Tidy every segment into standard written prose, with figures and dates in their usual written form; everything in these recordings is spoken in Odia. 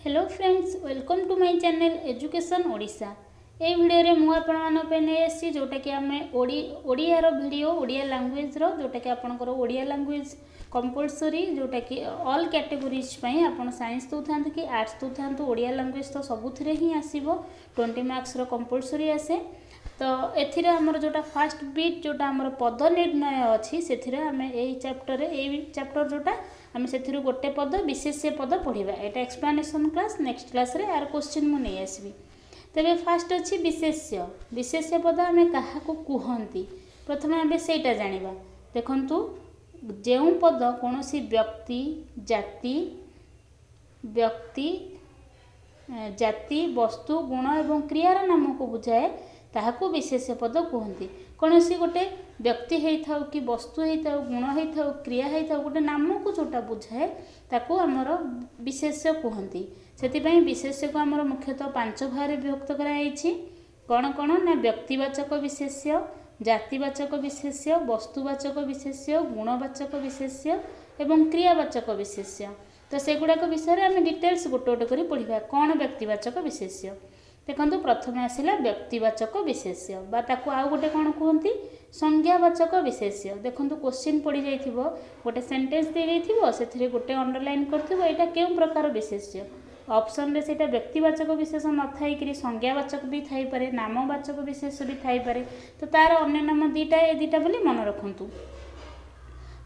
Hello friends, welcome to my channel Education Odisha. ଏଇ ଭିଡ଼ିଓରେ ମୁଁ ଆପଣମାନଙ୍କ ପାଇଁ ନେଇ ଆସିଛି ଯେଉଁଟାକି ଆମେ ଓଡ଼ିଆର ଭିଡ଼ିଓ, ଓଡ଼ିଆ ଲାଙ୍ଗୁଏଜ୍ର, ଯେଉଁଟାକି ଆପଣଙ୍କର ଓଡ଼ିଆ ଲାଙ୍ଗୁଏଜ୍ କମ୍ପଲସରି, ଯେଉଁଟାକି ଅଲ୍ କ୍ୟାଟେଗୋରିଜ୍ ପାଇଁ। ଆପଣ ସାଇନ୍ସ ଦେଉଥାନ୍ତୁ କି ଆର୍ଟ୍ସ ଦେଉଥାନ୍ତୁ, ଓଡ଼ିଆ ଲାଙ୍ଗୁଏଜ୍ ତ ସବୁଥିରେ ହିଁ ଆସିବ। 20 ମାର୍କ୍ସର କମ୍ପଲସରି ଆସେ। ତ ଏଥିରେ ଆମର ଯେଉଁଟା ଫାଷ୍ଟ ବିଟ୍, ଯେଉଁଟା ଆମର ପଦ ନିର୍ଣ୍ଣୟ ଅଛି, ସେଥିରେ ଆମେ ଏଇ ଚାପ୍ଟରରେ, ଏଇ ଚାପ୍ଟର ଯେଉଁଟା, ଆମେ ସେଥିରୁ ଗୋଟେ ପଦ, ବିଶେଷ୍ୟ ପଦ ପଢ଼ିବା। ଏଇଟା ଏକ୍ସପ୍ଲାନେସନ୍ କ୍ଲାସ୍। ନେକ୍ସଟ କ୍ଲାସ୍ରେ ଆର କୋଶ୍ଚିନ୍ ମୁଁ ନେଇ ଆସିବି। ତେବେ ଫାଷ୍ଟ ଅଛି ବିଶେଷ୍ୟ। ବିଶେଷ୍ୟ ପଦ ଆମେ କାହାକୁ କୁହନ୍ତି, ପ୍ରଥମେ ଆମେ ସେଇଟା ଜାଣିବା। ଦେଖନ୍ତୁ, ଯେଉଁ ପଦ କୌଣସି ବ୍ୟକ୍ତି, ଜାତି, ବ୍ୟକ୍ତି, ଜାତି, ବସ୍ତୁ, ଗୁଣ ଏବଂ କ୍ରିୟାର ନାମକୁ ବୁଝାଏ, ତାହାକୁ ବିଶେଷ୍ୟ ପଦ କୁହନ୍ତି। କୌଣସି ଗୋଟେ ବ୍ୟକ୍ତି ହେଇଥାଉ କି ବସ୍ତୁ ହେଇଥାଉ, ଗୁଣ ହେଇଥାଉ, କ୍ରିୟା ହେଇଥାଉ, ଗୋଟେ ନାମକୁ ଯେଉଁଟା ବୁଝାଏ, ତାକୁ ଆମର ବିଶେଷ୍ୟ କୁହନ୍ତି। ସେଥିପାଇଁ ବିଶେଷ୍ୟକୁ ଆମର ମୁଖ୍ୟତଃ ପାଞ୍ଚ ଭାଗରେ ବିଭକ୍ତ କରାଯାଇଛି। କ'ଣ କ'ଣ ନା ବ୍ୟକ୍ତିବାଚକ ବିଶେଷ୍ୟ, ଜାତିବାଚକ ବିଶେଷ୍ୟ, ବସ୍ତୁବାଚକ ବିଶେଷ୍ୟ, ଗୁଣବାଚକ ବିଶେଷ୍ୟ ଏବଂ କ୍ରିୟାବାଚକ ବିଶେଷ୍ୟ। ତ ସେଗୁଡ଼ାକ ବିଷୟରେ ଆମେ ଡିଟେଲ୍ସ ଗୋଟେ ଗୋଟେ କରି ପଢ଼ିବା। କ'ଣ ବ୍ୟକ୍ତିବାଚକ ବିଶେଷ୍ୟ? ଦେଖନ୍ତୁ, ପ୍ରଥମେ ଆସିଲା ବ୍ୟକ୍ତିବାଚକ ବିଶେଷ୍ୟ ବା ତାକୁ ଆଉ ଗୋଟେ କ'ଣ କୁହନ୍ତି? ସଂଜ୍ଞାବାଚକ ବିଶେଷ୍ୟ। ଦେଖନ୍ତୁ, କୋଶ୍ଚିନ୍ ପଡ଼ିଯାଇଥିବ, ଗୋଟେ ସେଣ୍ଟେନ୍ସ ଦେଇଯାଇଥିବ, ସେଥିରେ ଗୋଟେ ଅଣ୍ଡରଲାଇନ୍ କରିଥିବ, ଏଇଟା କେଉଁ ପ୍ରକାର ବିଶେଷ୍ୟ। ଅପସନ୍ରେ ସେଇଟା ବ୍ୟକ୍ତିବାଚକ ବିଶେଷ ନଥାଇକିରି ସଂଜ୍ଞାବାଚକ ବି ଥାଇପାରେ, ନାମବାଚକ ବିଶେଷ ବି ଥାଇପାରେ। ତ ତାର ଅନ୍ୟ ନାମ ଦୁଇଟା, ଏ ଦୁଇଟା ବୋଲି ମନେ ରଖନ୍ତୁ।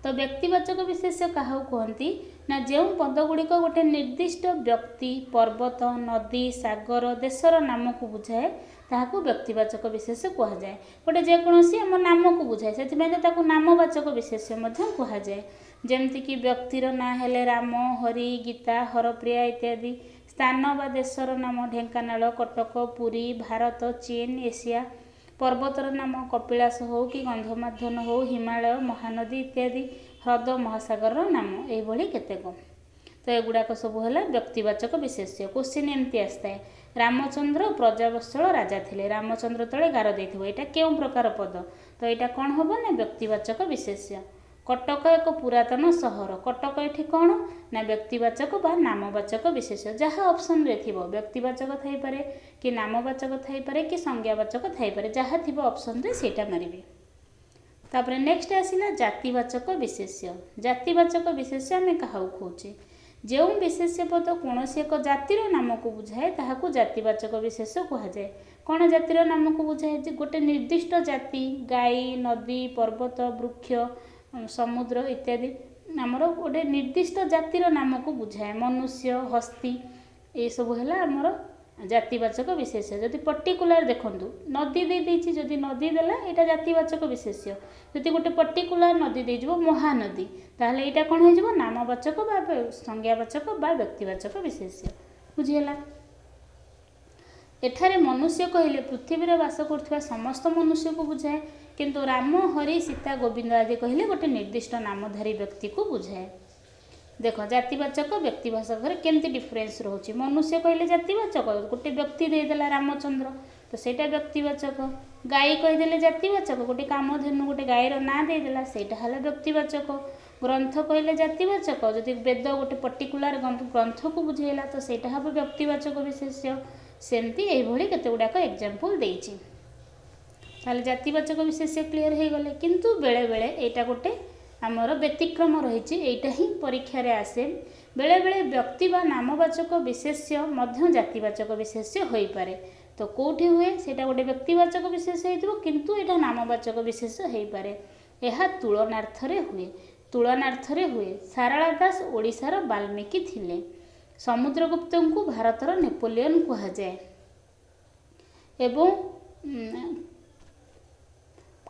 ତ ବ୍ୟକ୍ତିବାଚକ ବିଶେଷ୍ୟ କାହାକୁ କୁହନ୍ତି ନା ଯେଉଁ ପଦ ଗୁଡ଼ିକ ଗୋଟେ ନିର୍ଦ୍ଦିଷ୍ଟ ବ୍ୟକ୍ତି, ପର୍ବତ, ନଦୀ, ସାଗର, ଦେଶର ନାମକୁ ବୁଝାଏ, ତାହାକୁ ବ୍ୟକ୍ତିବାଚକ ବିଶେଷ୍ୟ କୁହାଯାଏ। ଗୋଟେ ଯେକୌଣସି ଆମ ନାମକୁ ବୁଝାଏ, ସେଥିପାଇଁ ତ ତାକୁ ନାମବାଚକ ବିଶେଷ୍ୟ ମଧ୍ୟ କୁହାଯାଏ। ଯେମିତିକି ବ୍ୟକ୍ତିର ନାଁ ହେଲେ ରାମ, ହରି, ଗୀତା, ହରପ୍ରିୟା ଇତ୍ୟାଦି। ସ୍ଥାନ ବା ଦେଶର ନାମ ଢେଙ୍କାନାଳ, କଟକ, ପୁରୀ, ଭାରତ, ଚୀନ, ଏସିଆ। ପର୍ବତର ନାମ କପିଳାସ ହେଉ କି ଗନ୍ଧମାର୍ଦ୍ଦନ ହେଉ, ହିମାଳୟ, ମହାନଦୀ ଇତ୍ୟାଦି। ହ୍ରଦ, ମହାସାଗରର ନାମ, ଏଇଭଳି କେତେକ। ତ ଏଗୁଡ଼ାକ ସବୁ ହେଲା ବ୍ୟକ୍ତିବାଚକ ବିଶେଷ୍ୟ। କୋଶ୍ଚିନ୍ ଏମିତି ଆସିଥାଏ, ରାମଚନ୍ଦ୍ର ପ୍ରଜାବତ୍ସଳ ରାଜା ଥିଲେ, ରାମଚନ୍ଦ୍ର ତଳେ ଗାର ଦେଇଥିବ, ଏଇଟା କେଉଁ ପ୍ରକାର ପଦ? ତ ଏଇଟା କ'ଣ ହେବ ନା ବ୍ୟକ୍ତିବାଚକ ବିଶେଷ୍ୟ। କଟକ ଏକ ପୁରାତନ ସହର। କଟକ ଏଠି କ'ଣ ନା ବ୍ୟକ୍ତିବାଚକ ବା ନାମବାଚକ ବିଶେଷ୍ୟ। ଯାହା ଅପସନ୍ରେ ଥିବ, ବ୍ୟକ୍ତିବାଚକ ଥାଇପାରେ କି ନାମବାଚକ ଥାଇପାରେ କି ସଂଜ୍ଞାବାଚକ ଥାଇପାରେ, ଯାହା ଥିବ ଅପସନ୍ରେ ସେଇଟା ମାରିବେ। ତାପରେ ନେକ୍ସଟ ଆସିଲା ଜାତିବାଚକ ବିଶେଷ୍ୟ। ଜାତିବାଚକ ବିଶେଷ୍ୟ ଆମେ କାହାକୁ କହୁଛେ? ଯେଉଁ ବିଶେଷ୍ୟ ପଦ କୌଣସି ଏକ ଜାତିର ନାମକୁ ବୁଝାଏ, ତାହାକୁ ଜାତିବାଚକ ବିଶେଷ୍ୟ କୁହାଯାଏ। କ'ଣ ଜାତିର ନାମକୁ ବୁଝାଏ? ଯେ ଗୋଟେ ନିର୍ଦ୍ଦିଷ୍ଟ ଜାତି, ଗାଈ, ନଦୀ, ପର୍ବତ, ବୃକ୍ଷ, ସମୁଦ୍ର ଇତ୍ୟାଦି, ଆମର ଗୋଟେ ନିର୍ଦ୍ଦିଷ୍ଟ ଜାତିର ନାମକୁ ବୁଝାଏ। ମନୁଷ୍ୟ, ହସ୍ତି, ଏସବୁ ହେଲା ଆମର ଜାତିବାଚକ ବିଶେଷ୍ୟ। ଯଦି ପର୍ଟିକୁଲାର, ଦେଖନ୍ତୁ, ନଦୀ ଦେଇଦେଇଛି, ଯଦି ନଦୀ ଦେଲା, ଏଇଟା ଜାତିବାଚକ ବିଶେଷ୍ୟ। ଯଦି ଗୋଟେ ପର୍ଟିକୁଲାର ନଦୀ ଦେଇଯିବ, ମହାନଦୀ, ତାହେଲେ ଏଇଟା କ'ଣ ହେଇଯିବ? ନାମବାଚକ ବା ସଂଜ୍ଞାବାଚକ ବା ବ୍ୟକ୍ତିବାଚକ ବିଶେଷ୍ୟ। ବୁଝିହେଲା? ଏଠାରେ ମନୁଷ୍ୟ କହିଲେ ପୃଥିବୀରେ ବାସ କରୁଥିବା ସମସ୍ତ ମନୁଷ୍ୟକୁ ବୁଝାଏ, କିନ୍ତୁ ରାମ, ହରି, ସୀତା, ଗୋବିନ୍ଦ ଆଦି କହିଲେ ଗୋଟେ ନିର୍ଦ୍ଦିଷ୍ଟ ନାମଧାରୀ ବ୍ୟକ୍ତିକୁ ବୁଝାଏ। ଦେଖ, ଜାତିବାଚକ ବ୍ୟକ୍ତିବାଚକରେ କେମିତି ଡିଫରେନ୍ସ ରହୁଛି। ମନୁଷ୍ୟ କହିଲେ ଜାତିବାଚକ, ଗୋଟେ ବ୍ୟକ୍ତି ଦେଇଦେଲା ରାମଚନ୍ଦ୍ର, ତ ସେଇଟା ବ୍ୟକ୍ତିବାଚକ। ଗାଈ କହିଦେଲେ ଜାତିବାଚକ, ଗୋଟେ କାମଧେନୁ, ଗୋଟେ ଗାଈର ନାଁ ଦେଇଦେଲା, ସେଇଟା ହେଲା ବ୍ୟକ୍ତିବାଚକ। ଗ୍ରନ୍ଥ କହିଲେ ଜାତିବାଚକ, ଯଦି ବେଦ ଗୋଟେ ପର୍ଟିକୁଲାର ଗ୍ରନ୍ଥକୁ ବୁଝେଇଲା, ତ ସେଇଟା ହେବ ବ୍ୟକ୍ତିବାଚକ ବିଶେଷ୍ୟ। ସେମିତି ଏଇଭଳି କେତେ ଗୁଡ଼ାକ ଏକ୍ଜାମ୍ପଲ୍ ଦେଇଛି। ତାହେଲେ ଜାତିବାଚକ ବିଶେଷ୍ୟ କ୍ଲିଅର ହେଇଗଲେ। କିନ୍ତୁ ବେଳେବେଳେ ଏଇଟା ଗୋଟେ ଆମର ବ୍ୟତିକ୍ରମ ରହିଛି, ଏଇଟା ହିଁ ପରୀକ୍ଷାରେ ଆସେ। ବେଳେବେଳେ ବ୍ୟକ୍ତି ବା ନାମବାଚକ ବିଶେଷ୍ୟ ମଧ୍ୟ ଜାତିବାଚକ ବିଶେଷ୍ୟ ହୋଇପାରେ। ତ କେଉଁଠି ହୁଏ ସେଇଟା? ଗୋଟେ ବ୍ୟକ୍ତିବାଚକ ବିଶେଷ୍ୟ ହେଇଥିବ, କିନ୍ତୁ ଏଇଟା ନାମବାଚକ ବିଶେଷ୍ୟ ହେଇପାରେ। ଏହା ତୁଳନାର୍ଥରେ ହୁଏ। ତୁଳନାର୍ଥରେ ହୁଏ। ସାରଳା ଦାସ ଓଡ଼ିଶାର ବାଲ୍ମୀକି ଥିଲେ। ସମୁଦ୍ରଗୁପ୍ତଙ୍କୁ ଭାରତର ନେପୋଲିୟନ କୁହାଯାଏ ଏବଂ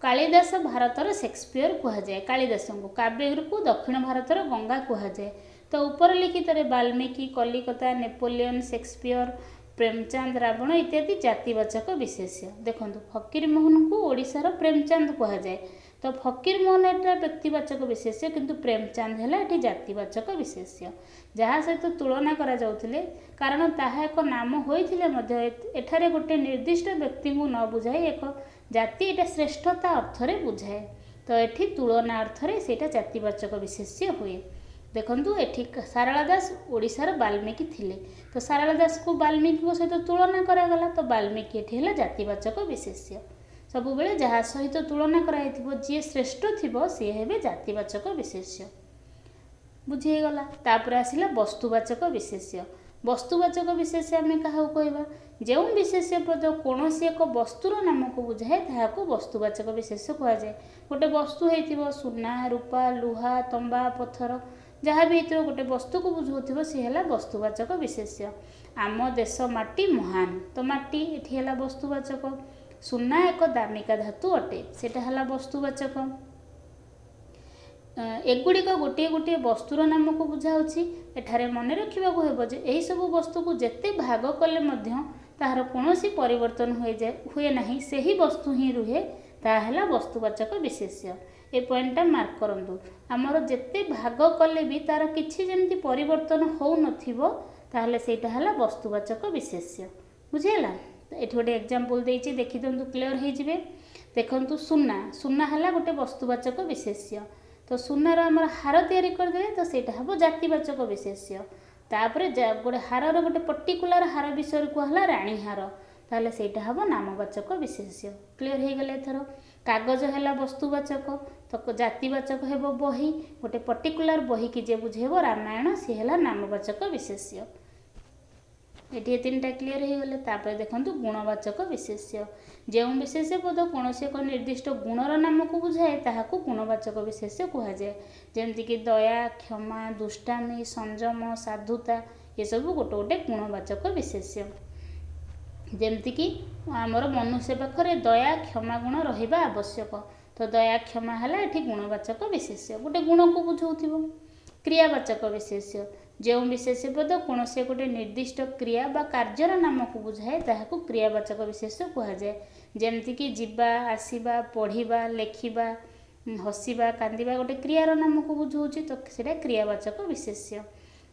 କାଳିଦାସ ଭାରତର ସେକ୍ସପିୟର କୁହାଯାଏ କାଳିଦାସଙ୍କୁ। କାବେରୀକୁ ଦକ୍ଷିଣ ଭାରତର ଗଙ୍ଗା କୁହାଯାଏ। ତ ଉପର ଲିଖିତରେ ବାଲ୍ମୀକି, କଲିକତା, ନେପୋଲିୟନ, ସେକ୍ସପିୟର, ପ୍ରେମଚାନ୍ଦ, ରାବଣ ଇତ୍ୟାଦି ଜାତିବାଚକ ବିଶେଷ୍ୟ। ଦେଖନ୍ତୁ, ଫକୀରମୋହନଙ୍କୁ ଓଡ଼ିଶାର ପ୍ରେମଚାନ୍ଦ କୁହାଯାଏ। ତ ଫକୀରମୋହନ ଏଟା ବ୍ୟକ୍ତିବାଚକ ବିଶେଷ୍ୟ, କିନ୍ତୁ ପ୍ରେମଚାନ୍ଦ ହେଲା ଏଠି ଜାତିବାଚକ ବିଶେଷ୍ୟ, ଯାହା ସହିତ ତୁଳନା କରାଯାଉଥିଲେ। କାରଣ ତାହା ଏକ ନାମ ହୋଇଥିଲେ ମଧ୍ୟ ଏଠାରେ ଗୋଟେ ନିର୍ଦ୍ଦିଷ୍ଟ ବ୍ୟକ୍ତିଙ୍କୁ ନ ବୁଝାଇ ଏକ ଜାତି, ଏଇଟା ଶ୍ରେଷ୍ଠତା ଅର୍ଥରେ ବୁଝାଏ। ତ ଏଠି ତୁଳନା ଅର୍ଥରେ ସେଇଟା ଜାତିବାଚକ ବିଶେଷ୍ୟ ହୁଏ। ଦେଖନ୍ତୁ, ଏଠି ସାରଳା ଦାସ ଓଡ଼ିଶାର ବାଲ୍ମୀକି ଥିଲେ, ତ ସାରଳା ଦାସକୁ ବାଲ୍ମୀକିଙ୍କ ସହିତ ତୁଳନା କରାଗଲା, ତ ବାଲ୍ମୀକି ଏଠି ହେଲା ଜାତିବାଚକ ବିଶେଷ୍ୟ। ସବୁବେଳେ ଯାହା ସହିତ ତୁଳନା କରାଯାଇଥିବ, ଯିଏ ଶ୍ରେଷ୍ଠ ଥିବ, ସିଏ ହେବେ ଜାତିବାଚକ ବିଶେଷ୍ୟ। ବୁଝି ହେଇଗଲା? ତାପରେ ଆସିଲା ବସ୍ତୁବାଚକ ବିଶେଷ୍ୟ। ବସ୍ତୁବାଚକ ବିଶେଷ୍ୟ ଆମେ କାହାକୁ କହିବା? ଯେଉଁ ବିଶେଷ୍ୟ ପଦ କୌଣସି ଏକ ବସ୍ତୁର ନାମକୁ ବୁଝାଏ, ତାହାକୁ ବସ୍ତୁବାଚକ ବିଶେଷ୍ୟ କୁହାଯାଏ। ଗୋଟେ ବସ୍ତୁ ହେଇଥିବ, ସୁନା, ରୂପା, ଲୁହା, ତମ୍ବା, ପଥର, ଯାହା ବି ହେଇଥିବ, ଗୋଟେ ବସ୍ତୁକୁ ବୁଝାଉଥିବ, ସିଏ ହେଲା ବସ୍ତୁବାଚକ ବିଶେଷ୍ୟ। ଆମ ଦେଶ ମାଟି ମହାନ, ତ ମାଟି ଏଠି ହେଲା ବସ୍ତୁବାଚକ। ସୁନା ଏକ ଦାମିକା ଧାତୁ ଅଟେ, ସେଇଟା ହେଲା ବସ୍ତୁବାଚକ। ଏଗୁଡ଼ିକ ଗୋଟିଏ ଗୋଟିଏ ବସ୍ତୁର ନାମକୁ ବୁଝାଉଛି। ଏଠାରେ ମନେ ରଖିବାକୁ ହେବ ଯେ ଏହିସବୁ ବସ୍ତୁକୁ ଯେତେ ଭାଗ କଲେ ମଧ୍ୟ ତାହାର କୌଣସି ପରିବର୍ତ୍ତନ ହୁଏ ନାହିଁ, ସେହି ବସ୍ତୁ ହିଁ ରୁହେ, ତାହା ହେଲା ବସ୍ତୁବାଚକ ବିଶେଷ୍ୟ। ଏ ପଏଣ୍ଟଟା ମାର୍କ କରନ୍ତୁ। ଆମର ଯେତେ ଭାଗ କଲେ ବି ତାର କିଛି ଯେମିତି ପରିବର୍ତ୍ତନ ହେଉନଥିବ, ତାହେଲେ ସେଇଟା ହେଲା ବସ୍ତୁବାଚକ ବିଶେଷ୍ୟ। ବୁଝିହେଲା? ଏଠି ଗୋଟେ ଏକ୍ଜାମ୍ପଲ୍ ଦେଇଛି, ଦେଖିଦିଅନ୍ତୁ, କ୍ଲିଅର୍ ହେଇଯିବେ। ଦେଖନ୍ତୁ, ସୁନା। ସୁନା ହେଲା ଗୋଟେ ବସ୍ତୁବାଚକ ବିଶେଷ୍ୟ। ତ ସୁନାର ଆମର ହାର ତିଆରି କରିଦେଲେ, ତ ସେଇଟା ହେବ ଜାତିବାଚକ ବିଶେଷ୍ୟ। ତାପରେ ଗୋଟେ ହାରର, ଗୋଟେ ପର୍ଟିକୁଲାର ହାର ବିଷୟରେ କୁହାହେଲା ରାଣୀ ହାର, ତାହେଲେ ସେଇଟା ହେବ ନାମବାଚକ ବିଶେଷ୍ୟ। କ୍ଲିଅର୍ ହେଇଗଲେ ଏଥର? କାଗଜ ହେଲା ବସ୍ତୁବାଚକ, ତ ଜାତିବାଚକ ହେବ ବହି। ଗୋଟେ ପର୍ଟିକୁଲାର ବହିକି ଯିଏ ବୁଝେଇବ ରାମାୟଣ, ସିଏ ହେଲା ନାମବାଚକ ବିଶେଷ୍ୟ। ଏଠି ଏ ତିନିଟା କ୍ଲିଅର୍ ହେଇଗଲେ। ତାପରେ ଦେଖନ୍ତୁ, ଗୁଣବାଚକ ବିଶେଷ୍ୟ। ଯେଉଁ ବିଶେଷ୍ୟ ପଦ କୌଣସି ଏକ ନିର୍ଦ୍ଦିଷ୍ଟ ଗୁଣର ନାମକୁ ବୁଝାଏ, ତାହାକୁ ଗୁଣବାଚକ ବିଶେଷ୍ୟ କୁହାଯାଏ। ଯେମିତିକି ଦୟା, କ୍ଷମା, ଦୁଷ୍ଟାମି, ସଂଯମ, ସାଧୁତା, ଏସବୁ ଗୋଟେ ଗୋଟେ ଗୁଣବାଚକ ବିଶେଷ୍ୟ। ଯେମିତିକି ଆମର ମନୁଷ୍ୟ ପାଖରେ ଦୟା, କ୍ଷମା ଗୁଣ ରହିବା ଆବଶ୍ୟକ, ତ ଦୟା, କ୍ଷମା ହେଲା ଏଠି ଗୁଣବାଚକ ବିଶେଷ୍ୟ, ଗୋଟେ ଗୁଣକୁ ବୁଝାଉଥିବ। କ୍ରିୟାବାଚକ ବିଶେଷ୍ୟ। ଯେଉଁ ବିଶେଷ୍ୟ ପଦ କୌଣସି ଗୋଟେ ନିର୍ଦ୍ଦିଷ୍ଟ କ୍ରିୟା ବା କାର୍ଯ୍ୟର ନାମକୁ ବୁଝାଏ, ତାହାକୁ କ୍ରିୟାବାଚକ ବିଶେଷ୍ୟ କୁହାଯାଏ। ଯେମିତିକି ଯିବା, ଆସିବା, ପଢ଼ିବା, ଲେଖିବା, ହସିବା, କାନ୍ଦିବା ଗୋଟେ କ୍ରିୟାର ନାମକୁ ବୁଝାଉଛି, ତ ସେଇଟା କ୍ରିୟାବାଚକ ବିଶେଷ୍ୟ।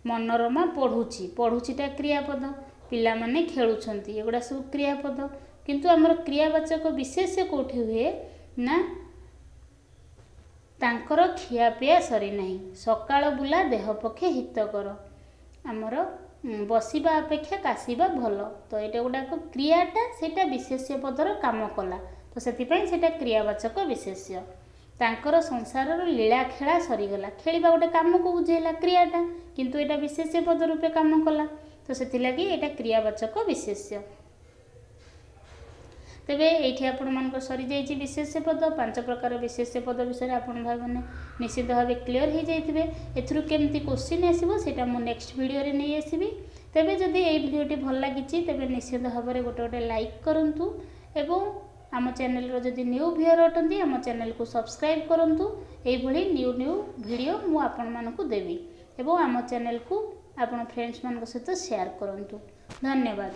ମନୋରମା ପଢ଼ୁଛି, ପଢ଼ୁଛିଟା କ୍ରିୟାପଦ। ପିଲାମାନେ ଖେଳୁଛନ୍ତି, ଏଗୁଡ଼ା ସବୁ କ୍ରିୟାପଦ। କିନ୍ତୁ ଆମର କ୍ରିୟାବାଚକ ବିଶେଷ୍ୟ କେଉଁଠି ହୁଏ ନା, ତାଙ୍କର ଖିଆପିଆ ସରିନାହିଁ, ସକାଳ ବୁଲା ଦେହ ପକ୍ଷେ ହିତକର, ଆମର ବସିବା ଅପେକ୍ଷା କାଶିବା ଭଲ। ତ ଏଇଟା ଗୁଡ଼ାକ କ୍ରିୟାଟା, ସେଇଟା ବିଶେଷ୍ୟ ପଦର କାମ କଲା, ତ ସେଥିପାଇଁ ସେଇଟା କ୍ରିୟାବାଚକ ବିଶେଷ୍ୟ। ତାଙ୍କର ସଂସାରର ଲୀଳା ଖେଳା ସରିଗଲା। ଖେଳିବା ଗୋଟେ କାମକୁ ବୁଝେଇଲା, କ୍ରିୟାଟା, କିନ୍ତୁ ଏଇଟା ବିଶେଷ୍ୟ ପଦ ରୂପେ କାମ କଲା, ତ ସେଥିଲାଗି ଏଇଟା କ୍ରିୟାବାଚକ ବିଶେଷ୍ୟ। ତେବେ ଏଇଠି ଆପଣମାନଙ୍କର ସରିଯାଇଛି ବିଶେଷ୍ୟ ପଦ। ପାଞ୍ଚ ପ୍ରକାର ବିଶେଷ୍ୟ ପଦ ବିଷୟରେ ଆପଣ ଭାଇମାନେ ନିଶ୍ଚିତ ଭାବେ କ୍ଲିଅର୍ ହେଇଯାଇଥିବେ। ଏଥିରୁ କେମିତି କୋଶ୍ଚିନ୍ ଆସିବ, ସେଇଟା ମୁଁ ନେକ୍ସଟ ଭିଡ଼ିଓରେ ନେଇ ଆସିବି। ତେବେ ଯଦି ଏଇ ଭିଡ଼ିଓଟି ଭଲ ଲାଗିଛି, ତେବେ ନିଶ୍ଚିତ ଭାବରେ ଗୋଟେ ଗୋଟେ ଲାଇକ୍ କରନ୍ତୁ ଏବଂ ଆମ ଚ୍ୟାନେଲର ଯଦି ନ୍ୟୁ ଭିଅର ଅଟନ୍ତି, ଆମ ଚ୍ୟାନେଲକୁ ସବସ୍କ୍ରାଇବ୍ କରନ୍ତୁ। ଏଇଭଳି ନ୍ୟୁ ନ୍ୟୁ ଭିଡ଼ିଓ ମୁଁ ଆପଣମାନଙ୍କୁ ଦେବି ଏବଂ ଆମ ଚ୍ୟାନେଲକୁ ଆପଣ ଫ୍ରେଣ୍ଡସ୍ମାନଙ୍କ ସହିତ ସେୟାର କରନ୍ତୁ। ଧନ୍ୟବାଦ।